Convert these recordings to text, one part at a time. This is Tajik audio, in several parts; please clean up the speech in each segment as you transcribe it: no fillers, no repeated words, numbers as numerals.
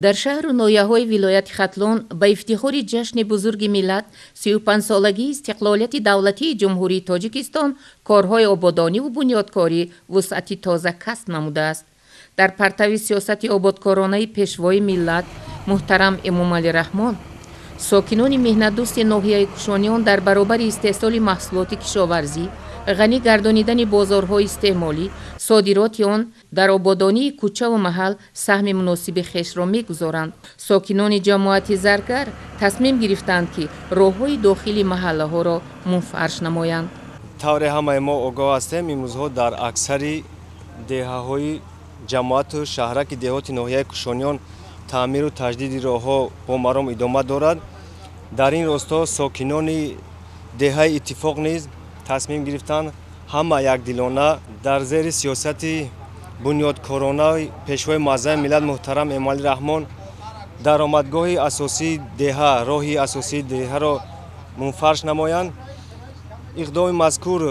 Дар шаҳру ноҳияҳои вилояти Хатлон ба ифтихори ҷашни бузурги миллат, 35-солагии истиқлолияти давлатии Ҷумҳурии Тоҷикистон, корҳои ободониву бунёдкорӣ вусъати тоза касб намудааст. Дар партави сиёсати ободкоронаи Пешвои миллат муҳтарам Эмомалӣ Раҳмон, сокинони меҳнатдӯсти ноҳияи Кушониён дар баробари истеҳсоли маҳсулоти кишоварзӣ, ғанӣ гардонидани бозорҳои истеъмолӣ, содироти он, дар ободонии кӯчаву маҳал саҳми муносиби хешро мегузоранд. Сокинони ҷамоати Заргар тасмим гирифтанд, ки роҳҳои дохили маҳаллаҳоро мунфарш намоянд. Тавре ҳамаи мо огоҳ ҳастем, имрӯзҳо дар аксари деҳаҳои ҷамоату шаҳраки деҳоти ноҳияи Кушониён таъмиру таҷдиди роҳҳо бо маром идома дорад. Дар ин росто сокинони деҳаи Иттифоқ низ тасмим гирифтанд ҳама якдилона дар зери сиёсати бунёдкоронаи Пешвои муаззами миллат муҳтарам Эмомалӣ Раҳмон даромадгоҳи асосии деҳа, роҳи асосии деҳаро мунфарш намоянд. Иқдоми мазкур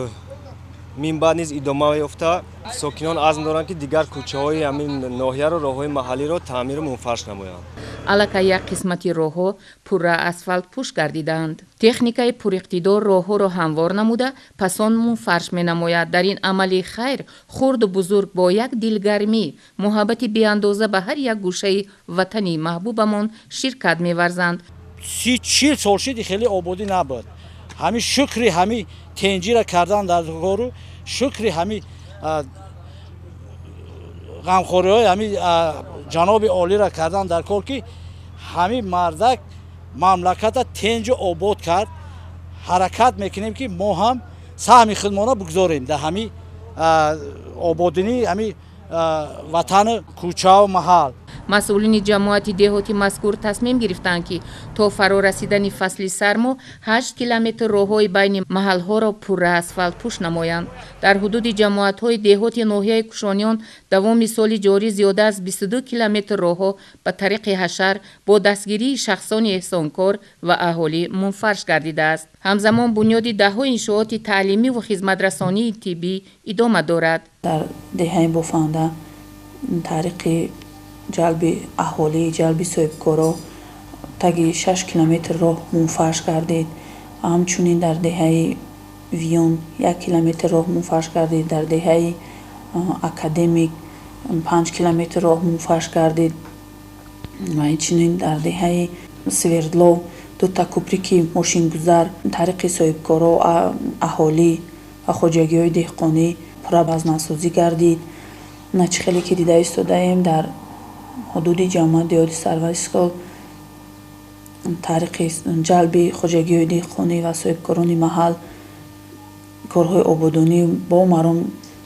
минбаъд низ идома ёфта, сокинон азм доранд, ки дигар кӯчаҳои ҳамин ноҳияро, роҳҳои маҳаллиро таъмиру мунфарш намоянд. Аллакай як қисмати роҳҳо пурра асфалтпӯш гардидаанд. Техникаи пуриқтидор роҳҳоро ҳамвор намуда, пасон мунфарш менамояд. Дар ин амали хайр хурду бузург бо як дилгармӣ, муҳаббати беандоза ба ҳар як гӯшаи ватани маҳбубамон ширкат меварзанд. 30-40 сол шиди, хеле ободӣ набуд. Ҳамин шукри ҳамин тенҷира кардан дар кору шукри ҳамин ғамхориҳои ҳамин ҷаноби олиро кардан дар кор, ки ҳамин мардак мамлаката тенҷу обод кард. Ҳаракат мекунем, ки мо ҳам саҳми худмонро бигзорем дар ҳамин ободинии ҳамин ватану кӯчаву маҳал. Масъулини ҷамоати деҳоти мазкур тасмим гирифтанд, ки то фаро расидани фасли сармо 8 километр роҳҳои байни маҳалҳоро пурра асфалтпӯш намоянд. Дар ҳудуди ҷамоатҳои деҳоти ноҳияи Кушониён давоми соли ҷорӣ зиёда аз 22 километр роҳҳо ба тариқи ҳашар бо дастгирии шахсони эҳсонкор ва аҳолӣ мунфарш гардидааст. Ҳамзамон бунёди даҳҳо иншооти таълимиву хизматрасонии тиббӣ идома дорад. Дар деҳаи Бофанда тариқи ҷалби аҳолӣ, ҷалби соҳибкоро таги 6 километр роҳ мунфарш гардид. Ҳамчунин дар деҳаи Виён 1 километр роҳ мунфарш гардид, дар деҳаи Академик 5 километр роҳ мунфарш гардид ва инчунин дар деҳаи Свердлов дута кӯприки мошингузар тариқи соҳибкоро, аҳолӣ ва хоҷагиҳои деҳқонӣ пурра вазнасозӣ гардид. На чӣ хеле ки дида истодаем, дар ҳудуди ҷамоати деҳоти Сарвати Истиқлол тариқи ҷалби хоҷагиҳои деҳқонӣ ва соҳибкорони маҳал корҳои ободонӣ бо маром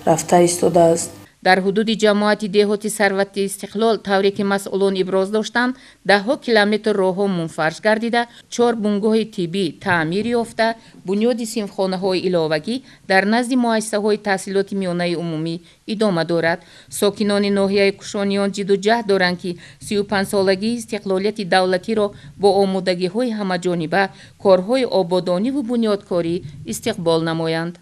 рафта истодааст. Дар ҳудуди ҷамоати деҳоти Сарвати Истиқлол, тавре ки масъулон иброз доштанд, даҳҳо километр роҳҳо мунфарш гардида, чор бунгоҳи тиббӣ таъмир ёфта, бунёди синфхонаҳои иловагӣ дар назди муассисаҳои таҳсилоти миёнаи умумӣ идома дорад. Сокинони ноҳияи Кушониён ҷидду ҷаҳд доранд, ки 35-солагии истиқлолияти давлатиро бо омодагиҳои ҳамаҷониба, корҳои ободониву бунёдкорӣ истиқбол намоянд.